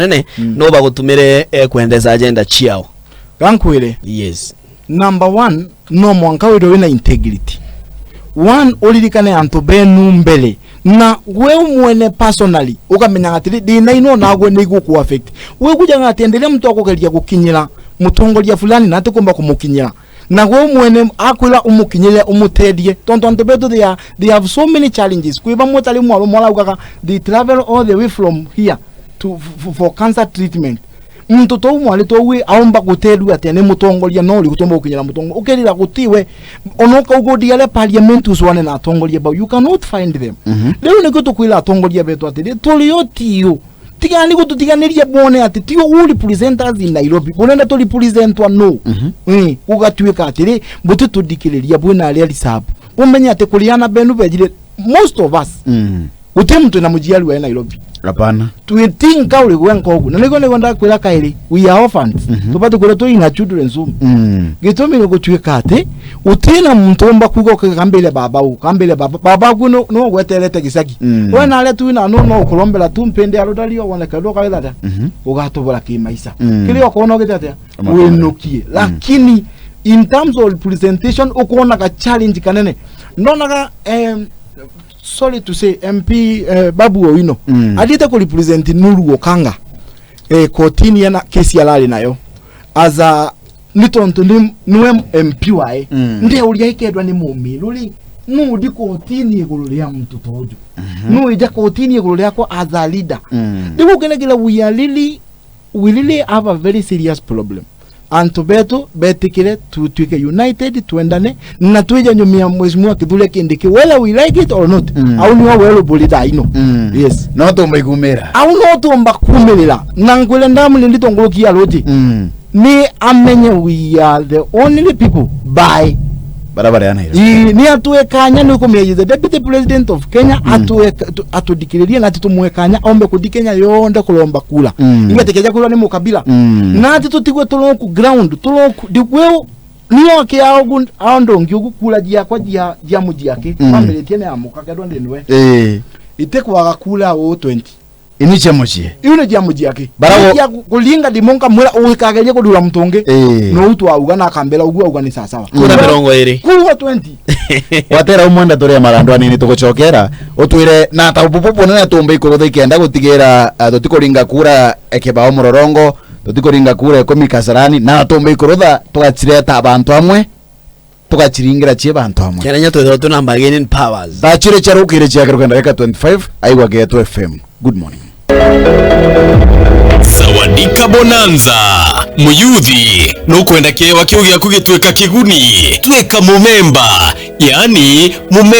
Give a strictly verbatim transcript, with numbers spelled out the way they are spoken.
nene, mm, no bagutumire, eh, kwendeza agenda ciao. Gankwire. Yes. Number one, no mwanka withirwe wina integrity. One, uririkane antu benu mbere. Na we umwene personally, ukamenyaga atiri, thina ino nagwe ni iguku affect. We kujaga ati ndiria muntu akugeria gukinyira mutongoria fulani na atikumba kumukinyira. Na we umwene akwira umukinyire, umutethie. Tontu antu betu they are, they have so many challenges. Kwi bamwe tari mwarume araugaga they travel all the way from here to, f-, f-, for cancer treatment. Muntu tou mwari tou wi aumba guterua atia ni mutongoria no uriku tumba gukinyira mutongoria. Ukerira gutiwe, ona ukauga uthii aria parliament ucwane na atongoria bau, you cannot find them. Mhm. Riu nikio tukwira atongoria betu atiri, turi o tiu. Tigani gututiganiria bwone ati tio u represent us in Nairobi. Burenda tu representwa no? Mhm. Eh, gugatuika atiri, buti tuthikiriria bwina aria risabu. Umenye ati kuri ana benu bejire, most of us. Mm. Guti muntu na mujiari wa Nairobi. Hapana. Twi tinka uri gwenka ugu. Na niguo, niguo ndakwira kairi, we are orphans. Mhm. Tubati kwira twi in a children's home. Mm. Gitumi ni gutuika ati, utina muntu umba kuuga ukambire baba u, kambire baba. Baba ku no, no gweterete gicagi. Mm. We na aria tu na no, no ukurombera tu mpindi ya rutari o woneke ndu ukaitha atia? Mhm. Ugatubura ki maisha. Mm. Kiri okorwo no gite atia? Amakomere. Winukie. Mm. Lakini in terms of representation, ukonaga challenge kanene. Ndonaga, em, sorry to say, M P, eh, Babu Owino, mm, athiite ku represent Nuru Okanga, eh, kotini ena kesi arari nayo. As a, ni tontu ni, niwe M P wae. Mm. Ndeuria ikethwa ni mumiru ri, nu uthi kotini iguru ria muntu ta uju? Mhm. Nu ija kotini iguru riakwa as a leader? Mm. Riu ukenegira we are really, we really have a very serious problem. Antu betu betikire tutwike united, twendane, na twije nyuma ya Mheshimiwa Kithure Kindiki, whether we like it or not. Mm. Au niwe weru buri thaa ino. Mm. Yes. No tumba ikumira. Au no tumba kumirira. Na nkwire ndamu ni nditongurukia ruji. Mm. Ni amenye we are the only people by bara baria Nairobi. Ii, ni atwekanya ni kumenya the deputy president of Kenya, mm, atweka-, tu-, atudikiririe na ati tumwekanya ombe kuthi Kenya yonthe kuromba kura. Mm. Inga tikeja kurwa ni mukabila. Mm. Na ati tutigwe turoku ground, turoku, di-, we u-, ni oke aogu, aondo ngi ugu kura jiakwa jia, jia mujiake. Mm. Kwambiritie ni amuka kedwa ndi nwe. Eh. Ite kwaga kura o twenty. Ini cia mucii. Iu ni cia mucii aki. Bara wo- Cia ku-, kuringa ndimo nkamwira, "Ugikageria kuthura muntu ungi." Ii. No u twauga na akambira, "Uguo auga ni sawasawa." Kura mirongo iri. Kura twenty. Watera umwenda turia marandu anini tugucokera, utwire na ta bubu bunene tumbe ikurutha ikenda gutigira, ah, tutikuringa kura e kibao Murorongo, tutikuringa kura ikumi Kasarani, na tumbe ikurutha tugacireta abantu amwe. Tugaciringira cie bantu amwe. Kenya twethirwa twina bargaining powers. Thaa ciri cia rukiri ciakiruka ndagika twenty-five, aigua Geto F M. Good morning. Sawadika Bonanza. Muyuthi, nukwenda kiewa kiu giaku gitwika kiguni? Twika mumemba, yaani mumem-,